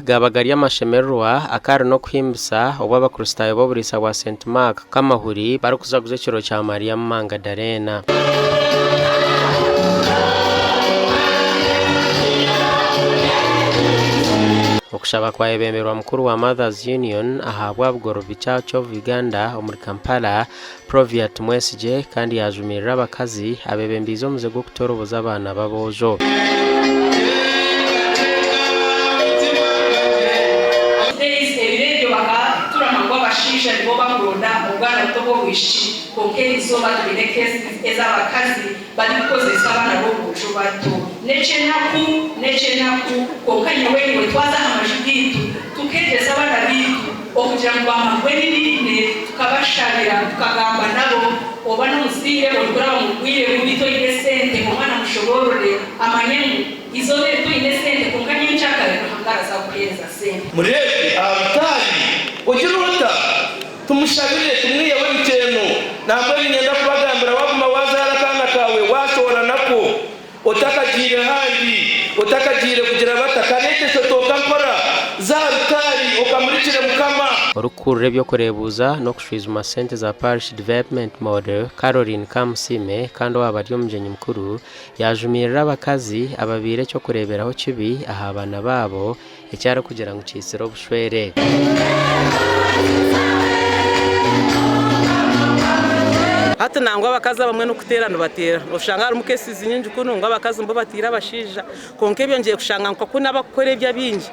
gaaba gari amashemererwa akari n'okuhimbisa obu Abakristaayo b'oburiisa bwa St Mark Kamahuri barikujaguza ekiro kya Mariamu Mangadaleena. Okushaba kwayebemberwa mukuru wa Mothers Union ahabwa Bugorobi Church of Uganda omuri Kampala, Provia Tumwesigye kandi yaajumirira abakazi abeebembiize omuze gw'okutoroboza abaana b'aboojo. Days ebiro ebyo bakaturama ngu abashaija nibo bakuronda obwana buto bw'obwishiki kwonka erizooba twine cases ez'abakazi barikukozesa abaana b'obwojo bato. N'ekyenaku n'ekyenaku kwonka nyowe niiwe twaza aha maju gaitu tukegyesa abaana baitu okugira ngu bamarwe ebi baine tukabashabira tukagamba nabo oba n'omuzaire orikuraba mu bwire bubi toine sente omwana mushoboorore amanye ngu eizooba eri toine sente kwonka nyenkyakare Ruhanga araza kukuheereza sente. Mureete aha rutaari, ogire ota? Tumushabire, tumwiheho emikyeeno. Nambwenu niinyenda kubagambira waaguma waazaara akaana kaawe, waashohora nako, otakagiire handi, otakagiire kugira bata, kareete shotooka mpora, za aha rutaari okamurikire Mukama. Orikukurira eby'okureebuuza n'okushwijuma sente za Parish Development Model, Caroline Kamusiime kandi owaaba ari omugyenyi mukuru, yaajumirira abakazi ababaire eky'okureeberaho kibi aha baana baabo eki arikugira ngu kiitsire obushwere. Hati nangwa abakazi abamwe n'okuteera nibateera. Noshanga harimu cases nyingi kunu ngu abakazi nibo batiire abashaija. Kwonka ebyo ngiye kushanga nka kunu abakukora ebyo abaingi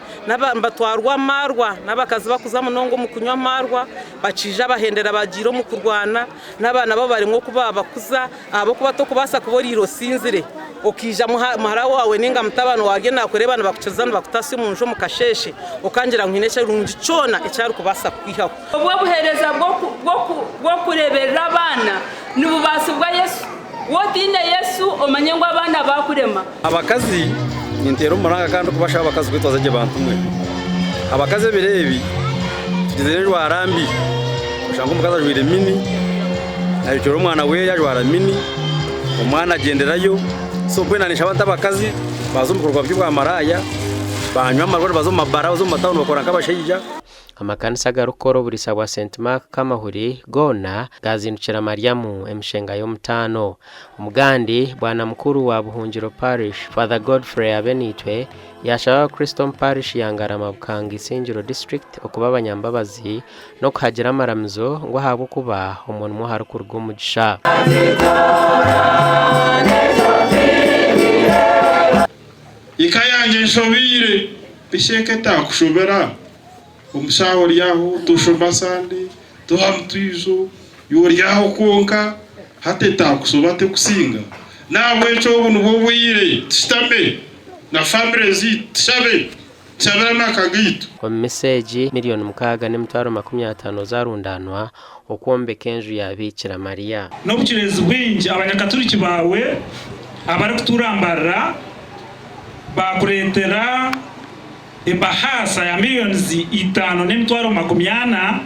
nibatwarwa amaarwa n'abakazi bakuza munonga omu kunywa amaarwa bakiija bahendera bagiire omu kurwana n'abaana bo baremwa oku baabakuza ahabw'okuba tokubaasa kuba oriire osinzire okaija muhara waawe nainga mutabani waawe ariyo naakureeba nibakukiriza nibakutaasya omu nju omu kasheeshe okangira ngu haine ekirungi kyona eki arikubaasa kukwihaho. Obwo obuheereza bw'okureeberera abaana nibubaasibwa Yesu. Waaba otaine Yesu, omanye ngu abaana baakurema. Abakazi ninteera omuranga kandi ndikubashaba abakazi kwetwaza gye bantu mwe. Abakazi ebiro ebi tugizire enjwara mbi, oshanga omukazi ajwaire mini, ahekyire omwana weye ajwara mini, omwana agyenderayo, so mbwenu ninshaba nti abakazi baaza omu bikorwa by'obwamaraaya, banywa amarwa nibaza omu mabara, baza omu matawuni bakora nk'abashaija. Amakanisa agarikukora oburiisa bwa St Mark Kamahuri goona gaazindukira Mariamu emishenga y'omutaano. Omugandi, Bwana Mukuru wa Buhungiro Parish, Father Godfrey Abenaitwe yaashaba abakristo omu Parish ya Ngarama Bukanga Isingiro District okuba abanyambabazi n'okuhagira amaramizo ngu ahabw'okuba omwo nimwo harikuruga omugisha. Eka yangye enshobeire, Eki eka etakushobera, omushaho ori aho, toshoma Sunday, toha mutwijo, iwe ori aho kwonka, hati etakushoba tekusinga? Nahabwekyo obu nibwo bwire tushutame na family zaitu tushabe, tushabire amaka gaitu. Omu misa egi, 6,650,000 zaarundaanwa okwombeka enju ya Biikira Mariya. N'obucureezi bwingi Abanyakaturiki baawe abarikuturambarira baakureetera ebahaasa ya millions 440,000,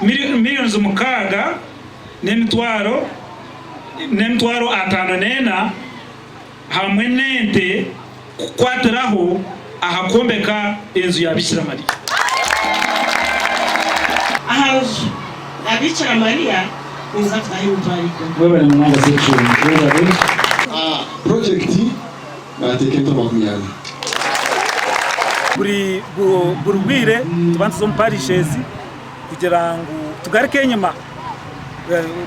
millions 6,504 hamwe n'ente kukwatiraho aha kwombeka enju ya Bikira Mariya. Aha nju ya Bikira Mariya ninza kutaho 100,000. Webale munonga Ssekikubo webale. Aha purojekiti naateeka ente 40. Buri buri bwire nituba nituza omu parishes kugira ngu tugaruke enyima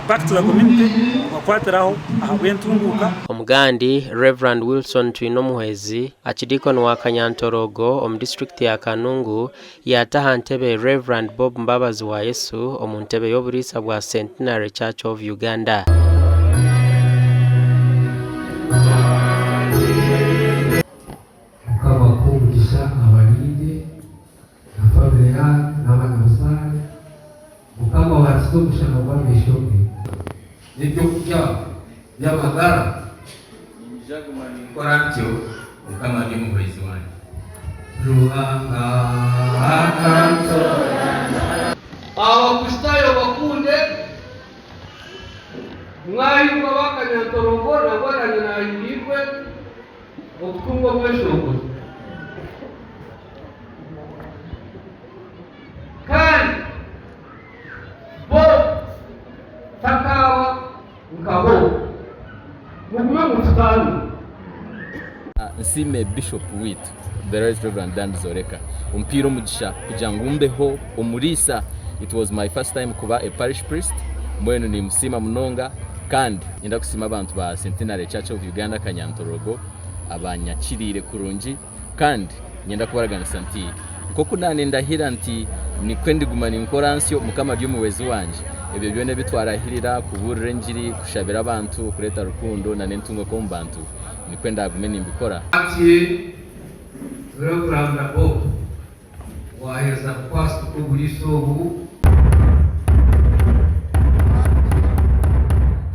back to the community kubakwatiraho ahabw'entunguuka. Omugandi, Rev. Wilson Twinomuhwezi, Archdeacon wa Kanyantorogo omu disiturikiti ya Kanungu yaata aha ntebe Rev. Bob Mbabazi wa Yesu omu ntebe y'oburiisa bwa Centenary Church of Uganda. Mukama akuhe omugisha abarinde na family yanyu n'abanyabuzaare. Mukama abakize omushana gw'amaisho ge. N'eby'okurya by'amagara. Niinyija kuguma ninkora ntyo, Mukama ari omuhwezi wangye. Ruhanga akantoorana. Abakristaayo bakunde, mwahirwa ab'akanyantorongo nangwa nanye naahiirwe okutunga omweshongoro. Nsiime Bishop waitu The Right Rev Dan Zoreka ompiire omugisha kugira ngu mbeho omuriisa. It was my first time kuba a parish priest mbwenu nimusiima munonga kandi nyenda kusiima abantu ba Centenary Church of Uganda Kanyantorogo abanyakiriire kurungi kandi nyenda kubaraganisa nti nk'oku naanindahira nti nikwe ndiguma ninkora nsyo Mukama ari omuhwezi wangye. Ebyo byona ebi twarahirira kubuurira engiri, kushabira abantu, kureeta rukundo n'entunguka omu bantu nikwe ndaagume nimbikora. Ati, Rev. Bob, waaheza kukwasibwa oburiisa obu.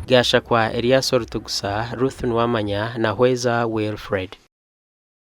Gashakwa Elias Orutugusa, Ruth Nuwamanya na Hweza Wilfred.